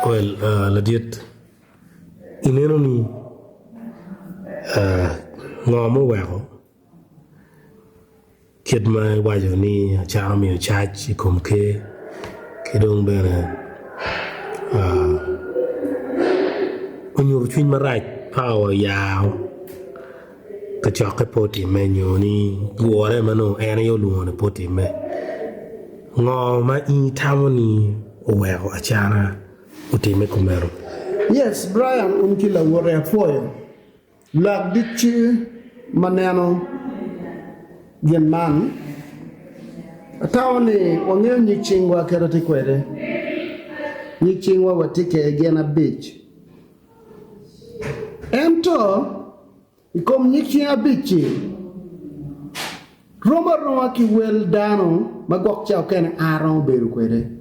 Well, ladit, ineno ni ngo muweko kit ma iwaco ni Acana omiyo cac i kom ker ki dong bene onyuto cwiny marac power oyao kacokke pe otimme nyo ni gure ma nongo en aye olwongo ni pe otimme ngo ma in itamo ni oweko Acana otimme kumeno? Yes Brian un ki lawote apwoyo. Lwak ducu ma neno gin man atamo ni wangeyo nyig cingwa kit atye kwede. Nyig cingwa watye kwede gin abic. Ento i kom nyig cing abic-ci, rom aroma ki wel dano ma gwok ca okene an aromo bedo kwede.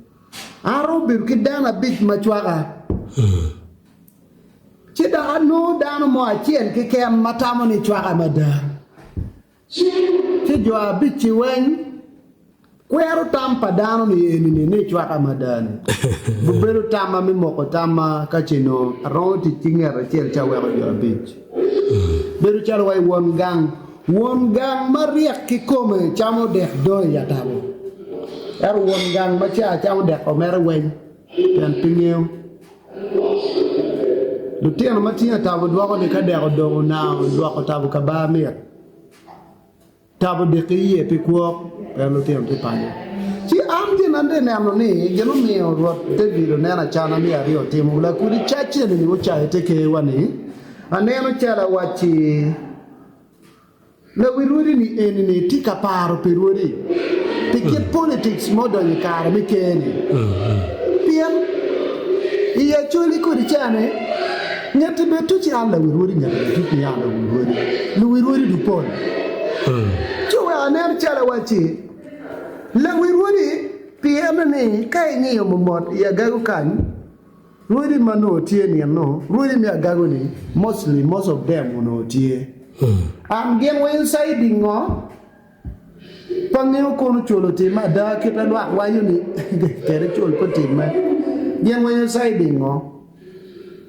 An aromo bedo ki dano abic ma cwaka. Ci dok anongo dano mo acel keken ma tamo ni cwaka mada. Ci jo abic-ci weng kwero tam pa dano-ni eni-ni ni cwaka mada-ni. Gubedo tamma me moko tamma ka ce nongo aromo tic ki nget acel ci aweko jo abic. Bedo calo wai won gang. Won gang maryek kikome camo dek dong i atabo. Ento won gang ma ca camo dek omere weng pien pe ngeyo. Lutino ma tingo atabo dwoko ni ka dek odong onao dwoko tabo ka bar mit. Tabo diki iye pi kwok pien lutino tye paco. Ci an gin ande neno ni gin omiyo Rwot David oneno acana me aryo otimo lakudi cac eni ni ocayo te ker wa ni aneno calo awacci Lawi rwodi ni eni ni tye ka paro pi rwodi pi kit politics ma odonyo i kare me ker ni. Pien i Acholi kodi ca ni ngeti bed tuci an lawi rwodi ngeti bed tuc ni an lawi rwodi. Luwi rwodi du pol. Ci oweko anen calo awacci lawi rwodi pi ene ni ka ingiyo momot i agago kany Rwodi ma nongo tye nino, rwodi me agago ni mostly most of them onongo tye. And gin weng siding ngo? Pe angeyo kono cul otimme ada kit ma lwak waco ni kede cul pe otimme. Gin weng siding ngo?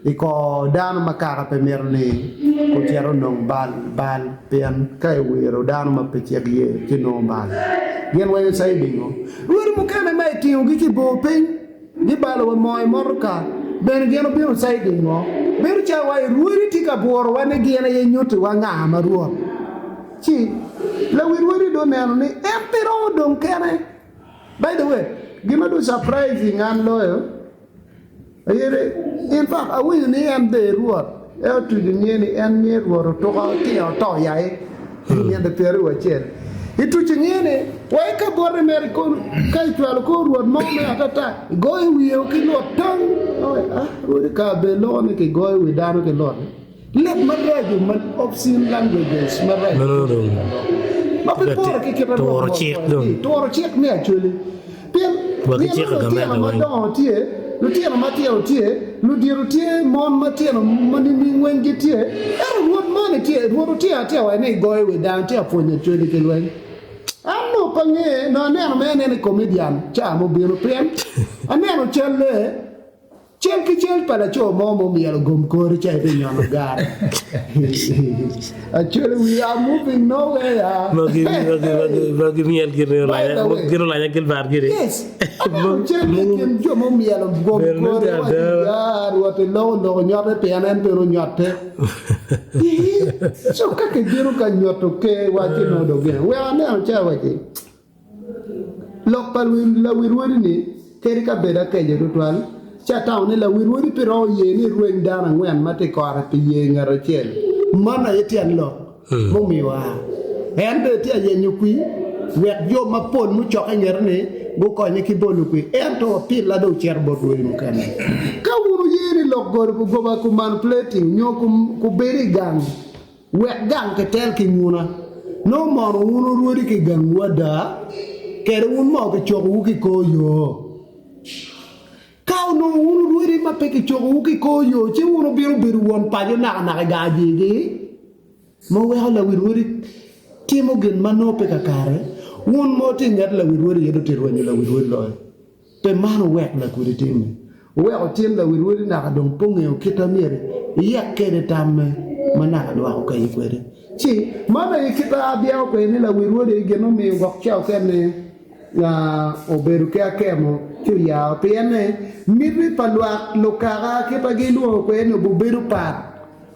I kor dano ma kaka pe mito ni ocit onong bal bal pien ka iwiro dano ma pe cik ye ci nongo bal. Gin weng siding ngo? Rwodi mukene ma itingo gi ki bor piny. Gibalo wa moo i motoka bene gin obino caiding ngo? Bedo calo wa i rwodi tye ka bwuro wa ni gin aye nyuti wa nga ma Rwot. Ci lawi rwodi dong oneno ni en pe romo dong kene. By the way, gin ma dong surprising an loyo aye ni in fact awinyo ni en be Rwot en otuco nyinge ni en nyinge Rwot otuka otingo oto yaye. Nino 21. Ituco nyinge ni, Wek ka bote mere kono, ka icwalo kor rwot mo me atata, igoyo wiye ki lot tong. Ah, rwodi ka be loko ni kigoyo wi dano ki lot. Leb maraco ma obscene languages maraco. Meno dong Ma pe pore ki kit ma turo cik dong. Turo cik me Acholi. Pien Wa ki nino ciko lutino gamente weng. madongo tye, lutino matino tye, ludito tye, mon matino ma nining weng gitye, ento Rwot moni tye, Rwot otingo atika wa ni igoyo wi dano, tye ka pwonyo Acholi ki lweny. An nongo pe ange, nongo aneno mere anena i comedian ca mubino pien aneno calle. Cal ki cal pa laco mo ma omyelo gom kore ca etye nyono gar. Actually we are moving nowhere. Ma gimyel gin By the way, gin olanya Gilbert gini. Yes, aneno cal ki i kin jo ma omyelo gom Ber kore nongo waci ada. ya Rwot iloko lok onyote pien en bene onyotte. So ka kibino ka nyoto ker waci nongo dong gin. Wek aneno cal waci. Lok pa lawi rwodi-ni kadi ka bed akeco tutwal, ci atamo ni lawi rwodi pe romo ye ni erweny dano angwen ma tye i kore pi ye ngat acel. Mano aye tyen lok mumiyo oa. En bene tye ka yenyo kwir wek jo mapol mucokke i ngete-ni gukonye ki bolo kwir. Ento apilla dong ocito bot rwodi mukene. Ka wun wuye ni lok goba ku manipulating nyo ku bedo i gang, Wek gang kitel ki nguna. Nongo mono wun wurwodi ki gangwu ada, kede wun moo kicokowu ki kor yo? Ka onongo wun wurwodi ma pe kicokowu ki kor yo, ci wun wubino bedo won paco nakanaka i gang ajwigi, ma weko lawi rwodi timo gin ma nongo pe kakare. Wun ma wutye i nget lawi rwodi aye dong tye rwenyo lawi rwodi loyo. Pe man wuwek lakodi timme. Oweko tin lawi rwodi naka dong pe ongeyo kit ma myero iyek kwede tamme ma naka lwak okenyo kwede. Ci, man aye kit ma abyeko kwede ni lawi rwodi aye gin omiyo gwok ca okene obedo ki akemo ci oyao pien miti pa lwak lukaka kit ma gilwongo kwede ni obedo pat.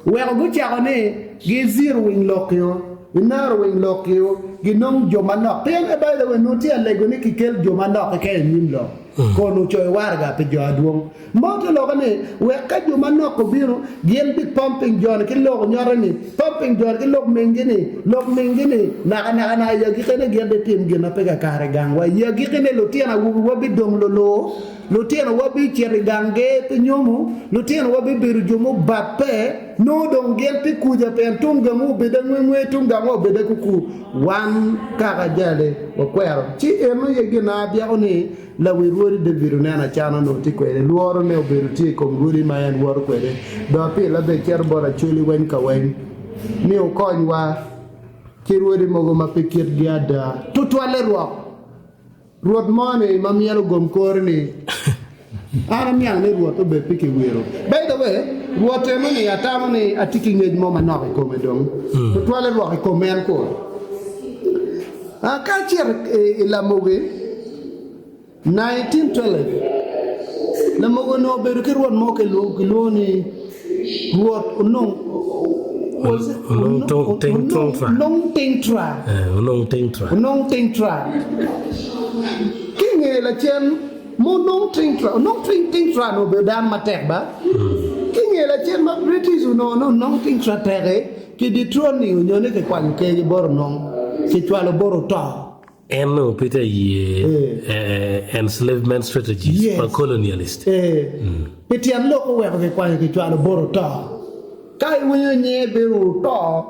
Weko gucako ni giziro winy lok-kio, ginaro winy lok-kio, ginong jo manok. Pien by the way, nongo tye alego ni kikel jo manok keken i nyim lok, kun ocoyo waraga pi jo adwong. Mo te lokke ni, wek ka jo manok obino, gin bi pumping jo-ni ki lok onyote-ni, pumping jo-ni ki lok mingi-ni, lok mingi-ni, naka naka naka i agikkine gin bitim gin ma pe kakare i gangwa. I agikkine lutino awobiwa bidong lulur. Lutinowa bicito i gang ger pi nyomo, lutinowa bibedo jo mubabbe, nongo dong gin pi kuca pien tung gangwu obed angwengwe, tung gangwa obed akuku. Wan kaka jali wakwero. Ci eno aye gin ma abyeko ni lawi rwodi David oneno acan onongo tye kwede, lworone obedo tye i kom rwodi ma en woto kwede. Dong apila bene cito bot Acholi weng ka weng ni okonywa ki rwodi mogo ma pe kitgi ada, tutwalle rwok. Rwot mo-ni ma myelo gom kore-ni, an aniang ni Rwot obed pi kiwiro. By the way, Rwot eno-ni atamo ni atye ki ngec mo manok i kome dong, tutwalle rwok i kom en kun. Ka acito i Lamogi, 1912, Lamogi onongo obedo ki Rwot mo kilwongo ni Rwot onong was it Onong tong ting trong tra. Onong ting tra. Eh, onong ting tra. Onong ting tra. Ki nge lacen ma onong ting tra, onong ting ting tra ni obedo dano matek ba. Ki nge lacen ma British onongo ni onong ting tra tek-ki, ki dethrone ni onyo ni kikwanyo ker-gi bot onong, kicwalo bot oto. En onongo pe tye ka ye enslavement strategies pa colonialist. Pi tyen lok oweko kikwanyo kicwalo bot oto. Ka iwinyo nyinge bedo oto,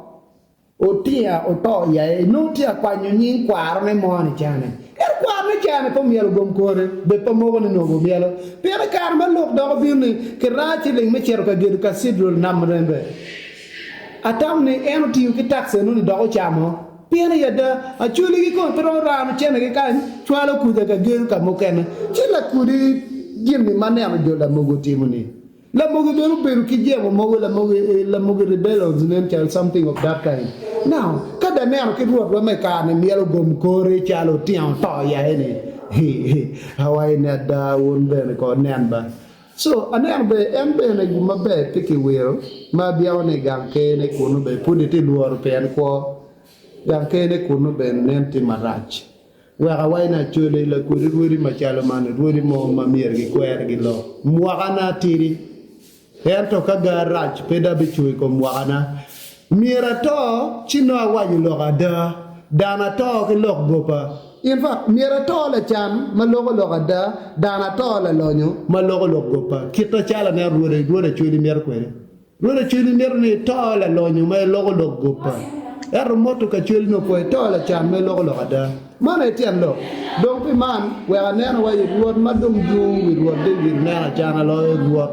otia oto yaye, nongo tye ka kwanyo nying kwarone mo-ni cane. Ento kwarone cane pe omyelo gom kore, bed pe moko ni nongo omyelo. Pien i kare ma lok dok obino ni kiraa ciling me cito ka gedo cathedral Namrembe, atamo ni en otiyo ki tax eno-ni dok ocamo. Pien i ada, acholi kikome pe romo rano centegi kany, cwalo kuca ka gedo ka mukene. Ci lakudi gin-ni ma neno jo lamogo otimo-ni. Lamogi bene obedo ki jemo mogo, lamogi, lamogi rebellions nen calo something of that kind. Now, ka da neno ki Rwotwa me kare-ni myelo gom kore calo otingo oto yaye ni, hi, hi, awaci ni ada wun bene ko nen ba. So, aneno bene en bene gin maber pi kiwiro ma abyeko ni gang ker ne kunu bene pud itye lworo pien kwo gang ker ne kunu bene nen tye marac. Wek awac ni Acholi lakwedi rwodi macalo man rwodi mo ma myero gikwer gi lok. Mwaka na tidi ento ka gar rac pe dong abicung i kom mwaka na. Myero ato ci nongo awaco lok ada dan ato ki lok gopa. In fact, myero ato lacan ma loko lok ada, dan ato lalonyo ma loko lok gopa, kit macalo aneno Rwot Rwot Acholi mito kwede. Rwot Acholi mito ni ito lalonyo ma iloko lok gopa, ento motoka Acholi nongo pwoyo ito lacan ma iloko lok ada. Man aye tyen lok. Dong pi man, wek anen wa i Rwot ma dong dwongo wi Rwot David neno acana loyo Rwot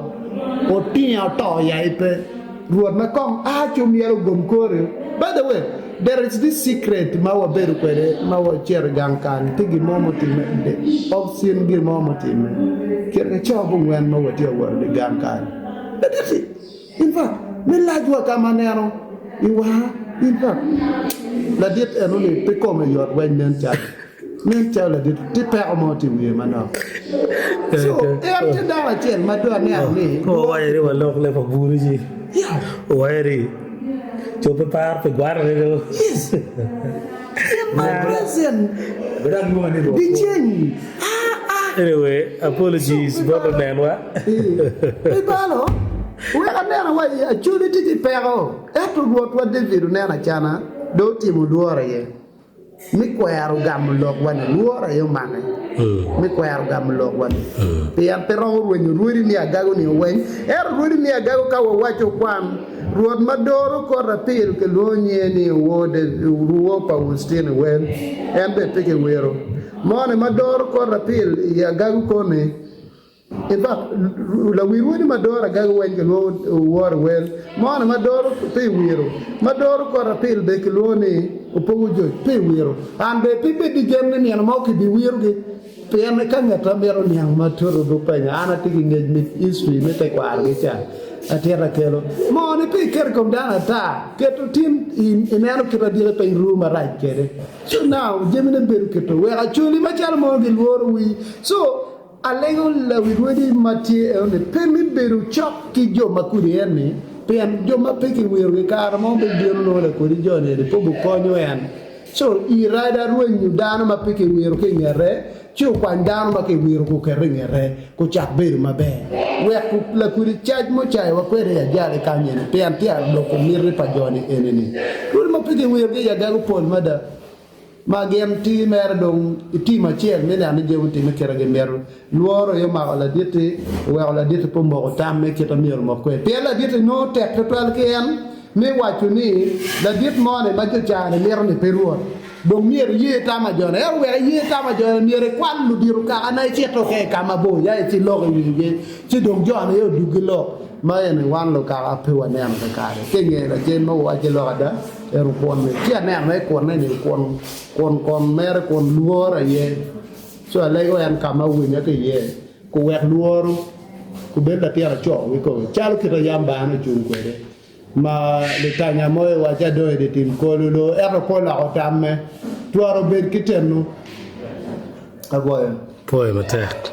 otinga oto ya ipe. Rwot ma kong a ci omyelo gom kore. By the way, there is this secret ma wabedo kwede ma wacito i gang kal tye gin mo mutimme of cin gin mo mutimme kit ki co gungwen ma watye ka wot i gang kal. Ladit-ti, in fact, me lac wa ka ma aneno i wanga, in fact, ladit eno-ni pe kome yot weng nen calo. Nen calo ladit tye peko mo tye i wiye manok. So, en tye dano acel ma dong aneno ni. Ka wawaco ni walok leb aburu ci owaco ni co pe paro pi gwarone do. Yes. In my present. Dyeceng. Ah, ah. Anyway, apologies bot lunenwa. Pe balo. Wek aneno wa i Acholi tye ki peko. Ento Rwotwa David oneno acana dong otimo lworo aye. Me kwero gamo lokwa-ni, lworo aye omake me kwero gamo lokwa-ni, pien pe romo rwenyo rwodi me agago-ni oweng. Ento rwodi me agago ka wawaco kwan, Rwot ma doro kor apil kilwongo nyinge ni Owor pa Augustine Wel, en bene pe kiwiro. Moni ma doro kor apil i agago koni, In fact, lawi rwodi ma doro agago weng kilwongo Owor Wel, moni ma doro pe iwiro, ma doro kor apil bene kilwongo ni Opogo Joc pe iwiro. An bene pe ibed ki gen ni nino mo kibiwirogi. Pien ka ngat ma mito niang matut obipenya, an atye ki ngec me history me tekwarogi ca, atito akelo. Moo ni pe iketo i kom dano ata, keto tin ineno kit ma dyeke piny ruu marac kwede. So now jamine bedo keto wek acholi macalo mono gilworo wii. So alego lawi rwodi ma tye eno ni pe me bedo cok ki jo ma kudi en ni, pien jo ma pe kiwirogi kare mo bibino nongo lakodi jo ni eni pe obikonyo en. Co i rada rwenyo dano ma pe kiwiro ki i ngete, ci okwany dano ma kiwiro guket i ngete, gucak bedo maber. Wek lakudi cac mucayowa kwede i ajali kany eni, pien tye a loko miti pa jo-ni eni-ni. Rwodi ma pe kiwirogi i agago pol mada, ma gin tye mere dong i tim acel me neno ni jami otimme kit ma gimito. Lworo aye omako ladit-ti, oweko ladit-ti pe omoko tamme kit ma myero omok kwede. Pien ladit-ti nongo tek twatwal ki en me waco ni, Ladit moni ma jo ca-ni mito ni pe Rwot, dong myero iye tam ajona. Ento wek iye tam ajona, myero ikwal ludito kakana icit oke ka mabor, ya icilok i wigi, ci dong jo-ni aye oduggi lok. Ma eni wan lukaka pe waneno kakare. Ki i nge lacen ma wuwacce lok ada, ento kun-ni, ci aneno ni kun-ne-ni kun kun kon mere kun lworo aye. Co alego en ka ma awinya ki iye, kuwek lworo kubed latin aco kikome, calo kit a yam bana ocung kwede, ma litanya mo iwacci adong i dye tim kololo, ento pe oloko tamme, twero bed ki tennu. Agoyo. Pwoyo matek.